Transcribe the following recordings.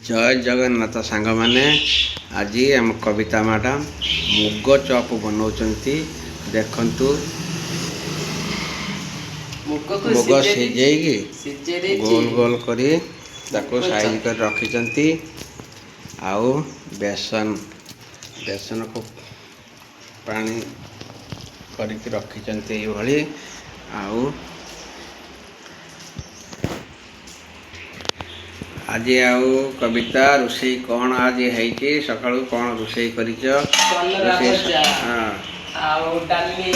ଜୟ ଜଗନ୍ନାଥ ସାଙ୍ଗମାନେ, ଆଜି ଆମ କବିତା ମ୍ୟାଡ଼ାମ ମୁଗ ଚପ୍ ବନାଉଛନ୍ତି, ଦେଖନ୍ତୁ। ମୁଗକୁ ମୁଗ ସିଝେଇକି ସିଝେଇ ଦେଇଛି। ଗୋଲ ଗୋଲ କରି ତାକୁ ମୁଗ ସାଇଜ ଚପ୍। କରି ରଖିଛନ୍ତି। ଆଉ ବେସନକୁ ପାଣି କରିକି ରଖିଛନ୍ତି ଏଇଭଳି। ଆଉ ଆଜି ଆଉ କବିତା, ରୋଷେଇ କ'ଣ ଆଜି ହେଇଛି? ସକାଳୁ କ'ଣ ରୋଷେଇ କରିଛ? କଲରା ରୋଷେଇ ଭଜା। ଆଉ ଡାଲି।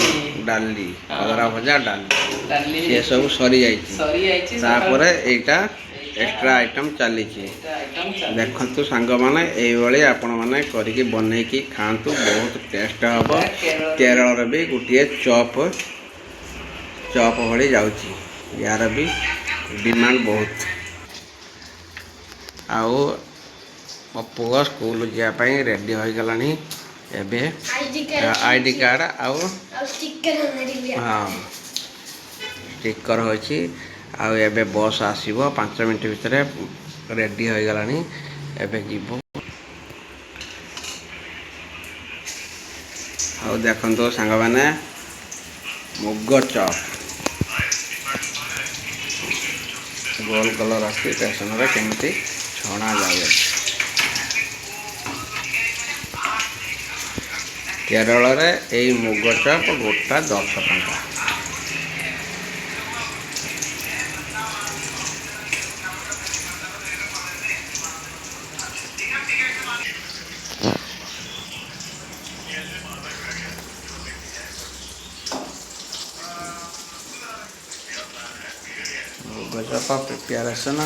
ଡାଲି, କଲରା ଭଜା, ଡାଲି। ଡାଲି। ସେ ସବୁ ସରିଯାଇଛି। ସରିଯାଇଛି। ତାପରେ ଏଇଟା ଏଇଟା ଏକ୍ସଟ୍ରା ଆଇଟମ୍ ଚାଲିଛି। ଏଇଟା ଆଇଟମ୍ ଚାଲିଛି। ଦେଖନ୍ତୁ ସାଙ୍ଗମାନେ, ଏଇଭଳି ଆପଣମାନେ କରିକି ବନେଇକି ଖାଆନ୍ତୁ, ବହୁତ ଟେଷ୍ଟ ହେବ। ଏଇଟା କେରଳରେ କେରଳରେ ବି ଗୋଟିଏ ଚପ୍ ଚପ୍ ଭଳି ଯାଉଛି, ୟାର ବି ଡିମାଣ୍ଡ ବହୁତ। ଆଉ ମୋ ପୁଅ ସ୍କୁଲ ଯିବା ପାଇଁ ରେଡ଼ି ହୋଇଗଲାଣି ଏବେ। I D card ଆଉ ଆଉ ଷ୍ଟିକର ମାରିବି। ହଁ, ଷ୍ଟିକର ହୋଇଛି। ଆଉ ଏବେ ବସ୍ ଆସିବ 5 ମିନିଟ୍ ଭିତରେ। ରେଡ଼ି ହୋଇଗଲାଣି, ଏବେ ଯିବ। ଆଉ ଦେଖନ୍ତୁ ସାଙ୍ଗମାନେ, ମୁଗ ଚପ୍ ଗୋଲ ଗୋଲ ରଖି ବେସନରେ କେମିତି ଛଣା ଯାଉଅଛି। କେରଳରେ ଏଇ ମୁଗ ଚପ୍ ଗୋଟା 10 ଟଙ୍କା। ମୁଗ ଚପ୍ ପ୍ରିପାରେସନ୍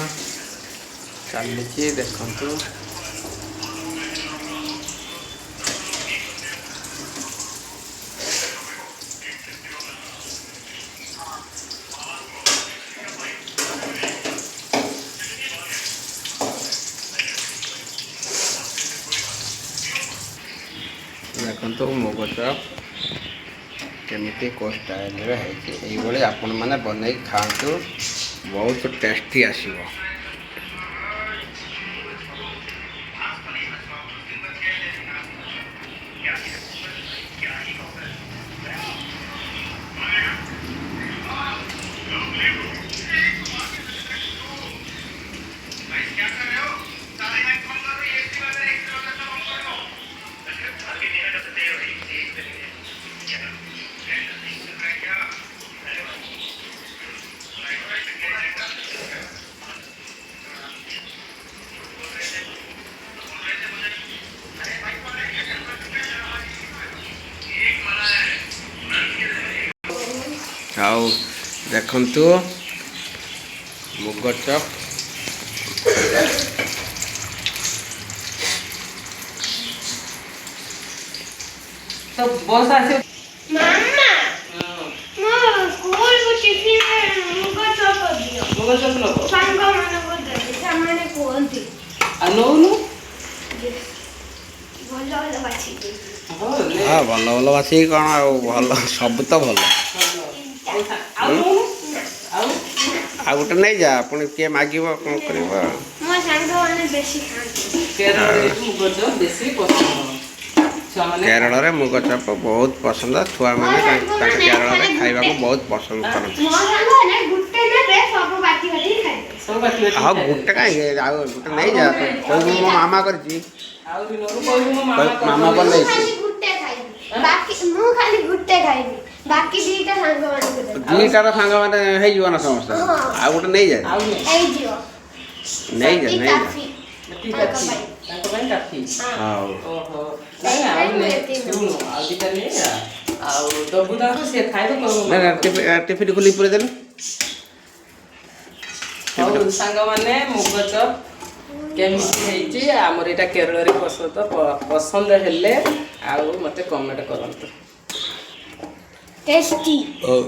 ଚାଲିଛି, ଦେଖନ୍ତୁ। ଦେଖନ୍ତୁ ମୁଗ ଚପ୍ କେମିତି କେଉଁ ଷ୍ଟାଇଲରେ ହେଇଛି। ଏଇଭଳି ଆପଣମାନେ ବନେଇକି ଖାଆନ୍ତୁ, ବହୁତ ଟେଷ୍ଟି ଆସିବ। ଆଉ ଦେଖନ୍ତୁ ମୁଗ ଚପ୍। ତ ବସ୍ ଆସିବ। ମାମା। ହଁ। ମୋ ସ୍କୁଲକୁ ଟିଫିନରେ ମୁଗ ଚପ ଦିଅ। ମୁଗ ଚପ୍ ନବ? ସାଙ୍ଗମାନଙ୍କୁ ଦେବି, ସେମାନେ କୁହନ୍ତି। ଆଉ ନଉନୁ। ଭଲ ଭଲ ବାଛି ଦେଇଛି। ହଁ ନେ। ହଁ, ଭଲ ଭଲ ବାସିକି କ'ଣ ଆଉ ଭଲ, ସବୁ ତ ଭଲ। ଭଲ। ଆଉ ନଉନୁ ଆଉ। ଆଉ ଗୋଟେ ନେଇଯା, ପୁଣି କିଏ ମାଗିବ, କ'ଣ କରିବ? ମୋ ସାଙ୍ଗମାନେ ବେଶୀ ଖାଆନ୍ତି। କେରଳରେ ମୁଗ ଚପ୍ ବେଶୀ ପସନ୍ଦ ଛୁଆମାନେ। କେରଳରେ ମୁଗ ଚପ ବହୁତ ପସନ୍ଦ ଛୁଆମାନେ। ତାଙ୍କ କେରଳରେ ଖାଇବାକୁ ବହୁତ ପସନ୍ଦ କରନ୍ତି। ମୋ ସାଙ୍ଗମାନେ ଗୋଟେ ନେବେ, ସବୁ ବାଟି ବାଟି ଖାଇବେ। ସବୁ ବାଟି ବାଟି ଆଉ ଖାଇବେ। ଗୋଟେ କାହିଁକି, ଆଉ ଗୋଟେ ନେଇଯା, କହିବୁ ମୋ ମାମା କରିଛି। ଆଉ ବି ନବୁ, କହିବୁ ମୋ ମାମା କହିବୁ ମାମା କରିଦେଲେ। ମୁଁ ବନେଇଛି। ଖାଲି ଗୋଟେ ଖାଇବି, ବାକି ମୁଁ ଖାଲି ଗୋଟେ ଖାଇବି, ବାକି ଦିଟା ସାଙ୍ଗମାନଙ୍କୁ ଦେବି। ଦୁଇଟାର ସାଙ୍ଗମାନେ ହେଇଯିବ ନା ସମସ୍ତେ? ହଁ। ଆଉ ଗୋଟେ ନେଇଯା। ଆଉ ନେ। ହେଇଯିବ। ନେଇଯା। ଏତିକି ନେଇଯା। କାଫି। ଏତିକି ତାଙ୍କ କାଫି। ପାଇଁ। ତାଙ୍କ ପାଇଁ କାଫି। ହଁ। ହଉ। ଓହୋ, ନାଇଁ, ଆଉ ନେ। ଶୁଣୁ, ଆଉ ଦିଟା ନେ, ଆଉ ଦବୁ ତାଙ୍କୁ, ସିଏ ଖାଇବେ, କହିବୁ ନା ନା ମାମା କରିଛି। ଟିଫିନ୍ ଖୋଲିକି ପୁରେଇ ଦେଲୁ। ହଉ ସାଙ୍ଗମାନେ, ମୁଗ ଚପ୍ କେମିତି ହେଇଛି? ଆମର ଏଇଟା କେରଳରେ ପସନ୍ଦ। ପସନ୍ଦ ହେଲେ ଆଉ ମୋତେ କମେଣ୍ଟ କରନ୍ତୁ। ଟେଷ୍ଟି। ହଉ।